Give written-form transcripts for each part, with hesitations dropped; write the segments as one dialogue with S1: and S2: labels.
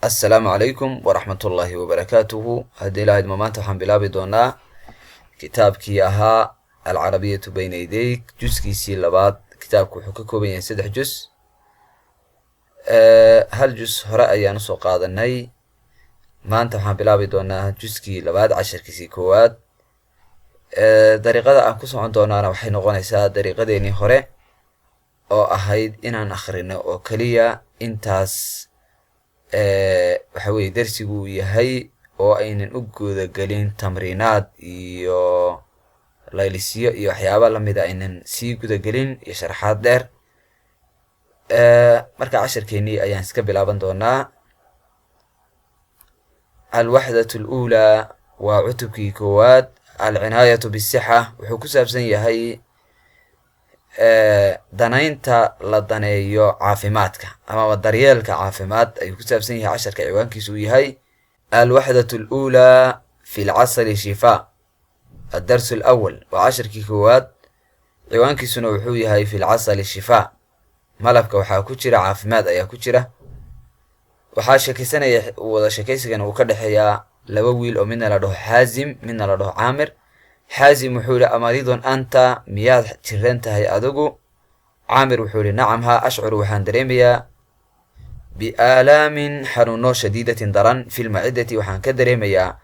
S1: Assalaamu calaykum waraxmatullaahi wabarakaatuhu. Haddii Ilaha idmo, maanta waxaan bilaabi doonaa kitaabkii ahaa Alcarabiyatu Bayna Yadayk, juskiisii labaad. Kitaabku wuxuu ka kooban yahay saddex jus. Hal jus hore ayaan usoo qaadanay. Maanta waxaan bilaabi doonaa juskii labaad, casharkiisii koowaad. Dariiqada aan ku socon doonaana waxay noqonaysaa dariiqadeenii hore oo ahayd inaan akhrino oo keliya intaas waxa weye darsigu uu yahay, oo aynan u gudagelin tamriinaad iyo laylisyo iyo waxyaaba lamida, aynan sii gudagelin iyo sharaxaad dheer. Marka casharkeenii ayaan iska bilaaban doonaa. Alwaxdat aluulaa waa cutubkii koowaad, alcinaayatu bisixa. Wuxuu ku saabsan yahay danaynta la daneeyo caafimaadka amaba daryeelka caafimaad ayuu ku saabsan yahay casharka ciwaankiisu uu yahay alwaxdat aluulaa, fi lcasali shifaa. Addarsu alawal waa casharkii koowaad, ciwaankiisuna wuxuu yahay fi lcasali shifaa, malabka waxaa ku jira caafimaad ayaa ku jira. Waxaa sheekaysanaya, wada sheekaysigan uu ka dhexeeyaa laba wiil oo midna la dhaho Xaazim, midna la dhaho Caamir. Xaazim wuxuu yihi: "Amariidun anta? Miyaad jiran tahay adigu?" Caamir wuxuu yihi: "Nacam, haa, ashcuru, waxaan dareemayaa, biaalaamin, xanuuno, shadiidatin, daran, fi lmacidati, waxaan ka dareemayaa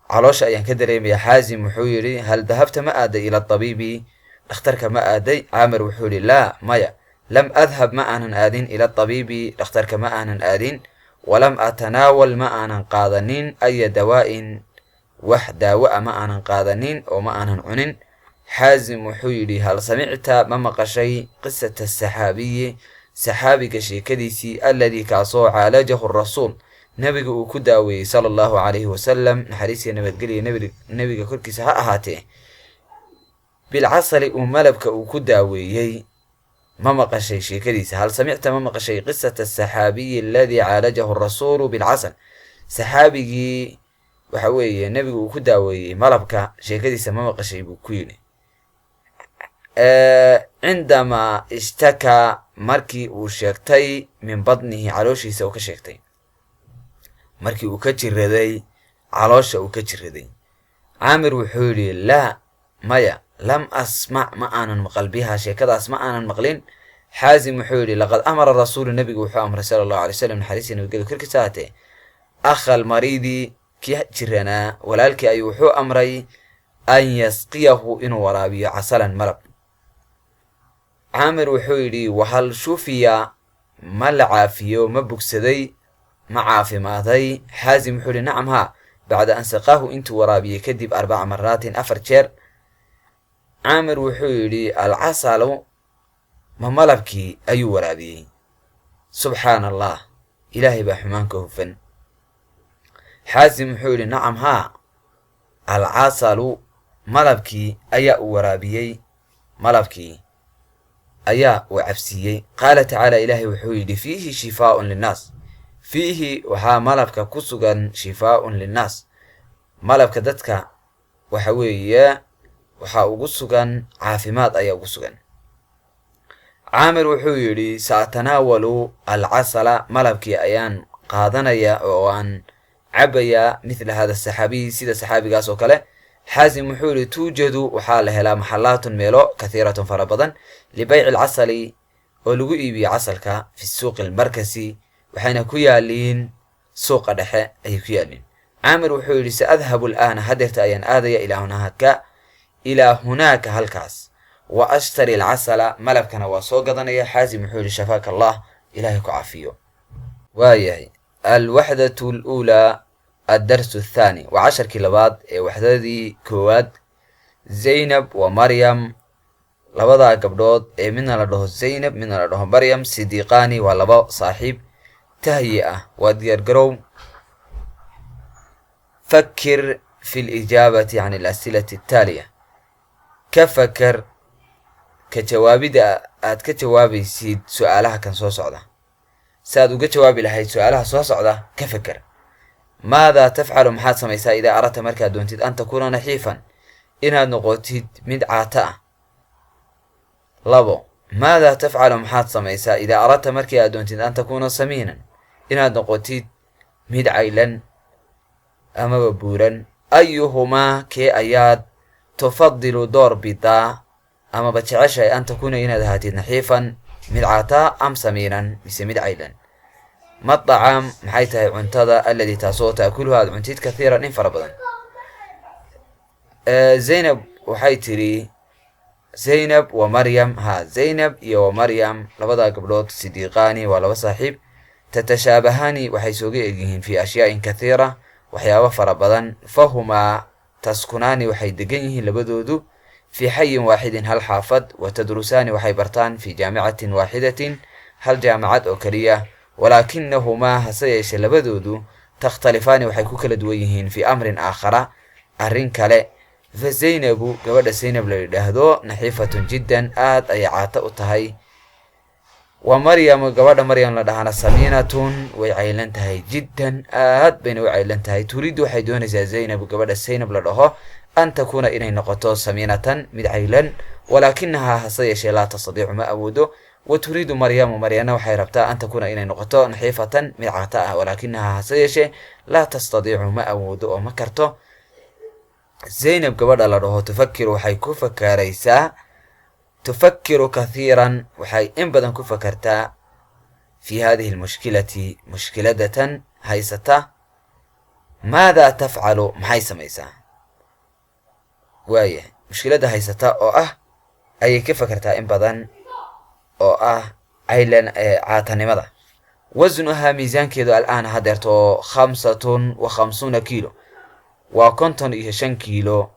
S1: caloosha ayaan ka dareemayaa." Xaazim wuxuu yidhi: "Hal dahabta, ma aaday, ila tabiibi, dhakhtarka ma aaday?" Caamir wuxuu yihi: "Laa, maya, lam adhab, ma aanan aadin, ila tabiibi, dhakhtarka ma aanan aadin, walam atanaawal, ma aanan qaadanin, aya dawaa'in, wax daawo a ma aanan qaadanin oo ma aanan cunin." Xaazim wuxuu yidhi: "Hal samicta, ma maqashay, qisata saxaabiyi, saxaabiga sheekadiisii, alladii, kaasoo, caalajahu rasuul, nebiga uu ku daaweeyey, sala Allahu calayhi wasalam, naxariisiya nabadgelya nebiga korkiisa ha ahaatee, bilcasali, uu malabka uu ku daaweeyey? Ma maqashay sheekadiisa?" Hal samicta, ma maqashay, qisata asaxaabiyi aladii caalajahu rasuulu bilcasal, saxaabigii waxa weeye nebigu uu ku daaweeyey malabka sheekadiisa ma maqashay, buu ku yidhi. Cindamaa ishtakaa, markii uu sheegtay, min badnihi, calooshiisa uu ka sheegtay, markii uu ka jiraday caloosha uu ka jiraday. Caamir wuxuu yidhi: "Laa, maya, lam asmac, ma aanan maqal, biha, sheekadaas ma aanan maqlin." Xaazim wuxuu yidhi: "Laqad amara rasuulu, nebigu wuxuu amray, sala Allahu alay slam, naxariistii nabadgelyo korkiisa ahaatee, akhal mariidi, kii jiranaa walaalkii ayuu wuxuu amray, an yasqiyahu, inuu waraabiyo, casalan, malab." Caamir wuxuu yidhi: "Wahal shufiya, ma la caafiyo, ma bogsaday, ma caafimaaday?" Xaazim wuxuu yidhi: "Nacam, haa, bacda an saqaahu, intuu waraabiyey kadib, arbaca maraatin, 4 jeer." Caamir wuxuu yidhi: "Alcasalu, ma malabkii ayuu waraabiyey? Subxaana Allah, Ilaahay baa xumaanka hufan." Xaazim wuxuu yidhi: "Nacam, haa, alcasalu, malabkii ayaa uu waraabiyey, malabkii ayaa uu cabsiiyey. Qaala tacaala, Ilaahay wuxuu yidhi, fiihi shifaaun linnaas, fiihi, waxaa malabka ku sugan, shifaaun linnaas, malabka dadka waxa weeye waxaa ugu sugan caafimaad ayaa ugu sugan." Caamir wuxuu yidhi: "Saatanaawalu alcasala, malabkii ayaan qaadanaya oo aan cabayaa, mithla hada saxaabiyi, sida saxaabigaas oo kale." Xaazim wuxuu yidhi: "Tuujadu, waxaa la helaa, maxalaatun, meelo, kathiiratun, fara badan, libayci alcasali, oo lagu iibiyo casalka, fi suuqi almarkasi, waxayna ku yaaliin suuqa dhexe ayay ku yaaliin." Caamir wuxuu yidhi: "Saadhabu alaana, hadeerta ayaan aadaya, ilaa hunaaka, ilaa hunaaka, halkaas, wa ashtari alcasala, malabkana waa soo gadanaya." Xaazim wuxuu yidhi: "Shafaaka Allah, Ilaahay ku caafiyo." Waayahay, alwaxdatu aluulaa, addarsu athaani, waa casharkii labaad ee waxdadii koowaad. Zaynab wa Maryam, labadaa gabdhood ee midna la dhaho Zaynab, midna la dhaho Maryam, sidiiqaani, waa laba saaxiib. Tahyi ah waa diyaargarow. Fakir fi lijaabati can alasilati ataaliya, ka fakar ka jawaabida aad ka jawaabaysid su-aalaha kan soo socda. Si aad uga jawaabi lahayd su-aalaha soo socda ka fakar. Maadaa tafcalu, maxaad samaysaa, idaa aradta, markaad doontid, an takuuna naxiifan, inaad noqotid mid caata ah? Labo, maadaa tafcalu, maxaad samaysaa, idaa aradta, markii aad doontid, an takuuna samiinan, inaad noqotid Mid caylan amaba buuran. Ayuhumaa, kee ayaad, tufadilu, door bidaa amaba jeceshahay, an takuuna, inaad ahaatid, naxiifan, mid caataa, am samiinan, mise mid caylan? Ma dacaam, maxay tahay cuntada, alladii, taasoo, taakuluhu, aad cuntid, kathiiran, in fara badan? Zaynab waxay tidhi, Zaynab wa Maryam, ha, Zaynab iyo wa Maryam, labadaa gabdhood, sidiiqaani, waa laba saaxiib, tatashaabahaani, waxay sooga egyihiin, fi ashyaa'in kathiira, waxyaabo fara badan. Fahumaa taskunaani, waxay degan yihiin labadoodu, fii xayin waaxidin, hal xaafad, wa tadrusaani, waxay bartaan, fii jaamicatin waaxidatin, hal jaamacad oo keliya. Walaakinahumaa, hase yeeshee labadoodu, takhtalifaani, waxay ku kala duwan yihiin, fii amrin aakhara, arrin kale. Fa Zaynabu, gabadha Zaynab la yidhaahdo, naxiifatun jiddan, aad ayay caato u tahay. Wa Maryamu, gabadha Maryam la dhahana, samiinatun, way caylan tahay, jiddan, aad bayna u caylan tahay. Turiiddu, waxay doonaysaa, Zaynabu, gabadha Zaynab la dhaho, an takuuna, inay noqoto, samiinatan, mid caylan, walaakinahaa, hase yeeshee, laa tastadiicu, ma awoodo. Wa turiidu Maryamu, Maryana waxay rabtaa, an takuuna, inay noqoto, naxiifatan, mid caata ah, walaakinahaa, hase yeeshee, laa tastadiicu, ma awoodo oo ma karto. Zaynab gabadha la dhaho, tufakiru, waxay ku fakaraysaa, tufakiru kathiiran, waxay in badan ku fakartaa, fi hadihi lmushkilati, mushkiladatan haysata. Maadaa tafcalu, maxay samaysaa? Waaya, mushkiladda haysata oo ah ayay ka fakartaa in badan, oo ah caylan, caatanimada. Wasnuhaa, miisaankeedu, al'aana, hadeerto, 55 kiilo, waa 55 kiilo.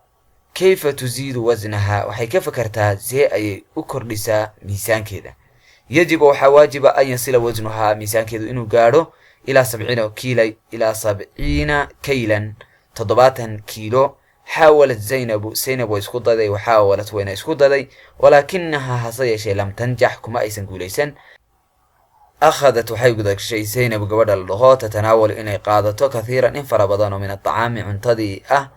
S1: Kayfa tuziidu wasnaha? Waxay ka fakartaa see ayay u kordhisaa miisaankeeda. Yajibu, waxaa waajiba, an yasila wasnuhaa, miisaankeedu inuu gaadho, ilaa 70 kiila, ilaa 70 kaylan, 70 kiilo. Xaawalat Zaynabu, Zaynab way isku daday, waxaawalat, wayna isku daday, walaakinahaa, hase yeeshee, lam tanjax, kuma aysan guulaysan. Akhadat, waxay gudagashay, Zaynab gabadha la dhaho, tatanaawalu, inay qaadato, kathiiran, in fara badan oo, min aطacaami, cuntadii ah,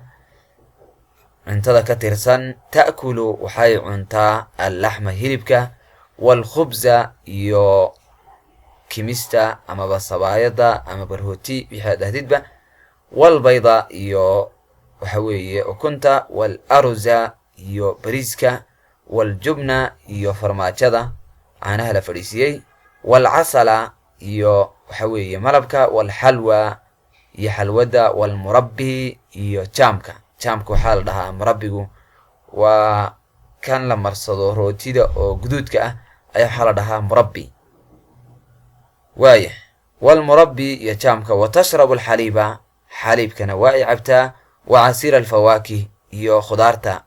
S1: cuntada ka tirsan. Ta'kulu, waxay cuntaa, allaxma, hilibka, waalkhubza, iyo kimista amaba sabaayada ama barhooti, wixii aad dhahdidba, walbayda, iyo waxa weeye ukunta, waalaruza, iyo bariiska, waljubna, iyo farmaajada caanaha la fadhiisiiyey, waalcasala, iyo waxa weeye malabka, waalxalwa, iyo xalwadda, waalmurabbi, iyo jaamka. Jaamka waxaa la dhahaa, murabbigu waa kan la marsado rootida oo guduudka ah ayaa waxaa la dhahaa murabbi. Waaya, waalmurabbi iyo jaamka. Wa tashrabu alxaliiba, xaliibkana waa ay cabtaa, wa casiira alfawaakih, iyo khudaarta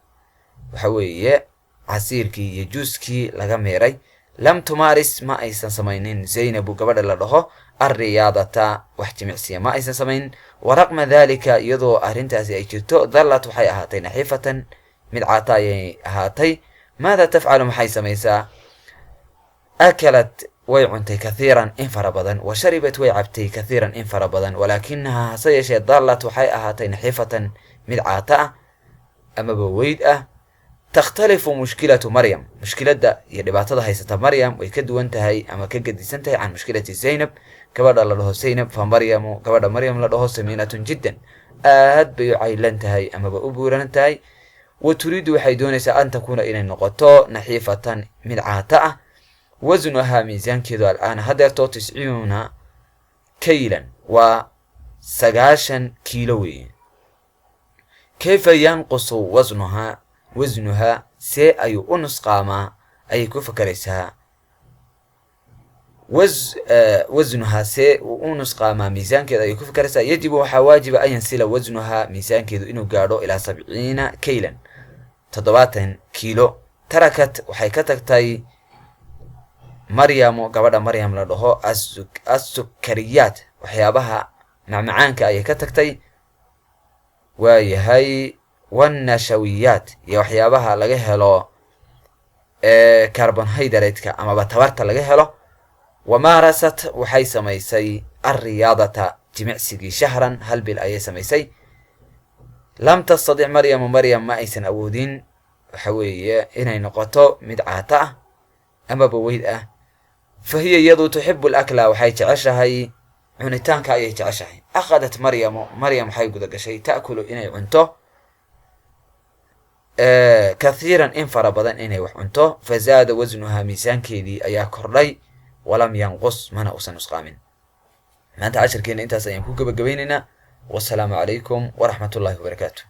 S1: waxa weeye casiirkii iyo juuskii laga meeray. Lam tumaaris, ma aysan samaynin, Zaynabu gabadha la dhaho, alriyaadata, wax jimicsiya ma aysan samaynin. Wa raqma dalika, iyadoo arrintaasi ay jirto, dallat, waxay ahaatay, naxiifatan, mid caata ayay ahaatay. Maada tafcalu, maxay samaysaa? Akalat, way cuntay, kathiiran, in fara badan, wa sharibat, way cabtay, kathiiran, in fara badan, walaakinahaa, hase yeeshee, dallat, waxay ahaatay, naxiifatan, mid caata ah amaba weyd ah. Takhtalifu mushkilatu Maryam, mushkiladda iyo dhibaatada haysata Maryam way ka duwan tahay ama ka gedisan tahay, can mushkilati Zaynab, gabadha la dhaho Zaynab. Fa Maryamu, gabadha Maryam la dhaho, samiinatun jiddan, aad bay u caylan tahay amaba u buuran tahay. Wa turiidu, waxay doonaysaa, an takuuna, inay noqoto, naxiifatan, mid caata ah. Wasnuhaa, miisaankeedu, al'aana, hadeerto, 90 kaylan, waa 90 kiilo weeye. Kayfa yanqusu wasnuhaa? Wasnuhaa see ayuu u nusqaamaa ayay ku fakaraysaa. Wasnuhaa see uu u nusqaamaa miisaankeeda ayay ku fakaraysaa. Yajibu, waxaa waajiba, an yansila wasnuhaa, miisaankeedu inuu gaadho, ilaa 70 kaylan, 70 kiilo. Tarakat, waxay ka tagtay, Maryamu, gabadha Maryam la dhaho, assukariyaat, waxyaabaha macmacaanka ayay ka tagtay. Waayahay, wannashawiyaat, iyo waxyaabaha laga helo carbonhydrate-ka amaba tabarta laga helo. Wamaarasat, waxay samaysay, alriyaadata, jimicsigii, shahran, hal bil ayay samaysay. Lam tastadic Maryamu, Maryam ma aysan awoodin waxa weeye inay noqoto mid caata ah amaba weyd ah. Fa hiya, iyadu, tuxibu alakla, waxay jeceshahay Cunitaanka ayay jeceshahay. Akhadat Maryamu, Maryam waxay guda gashay, ta'kulu, inay cunto, kathiiran, in fara badan inay wax cunto. Fazaada wasnuhaa, miisaankeedii ayaa kordhay, walam yanqus, mana uusan nusqaamin. Maanta cashirkeena intaas ayaan ku gebagabaynaynaa. Wasalaamu calaykum waraxmat ullahi wabarakaatu.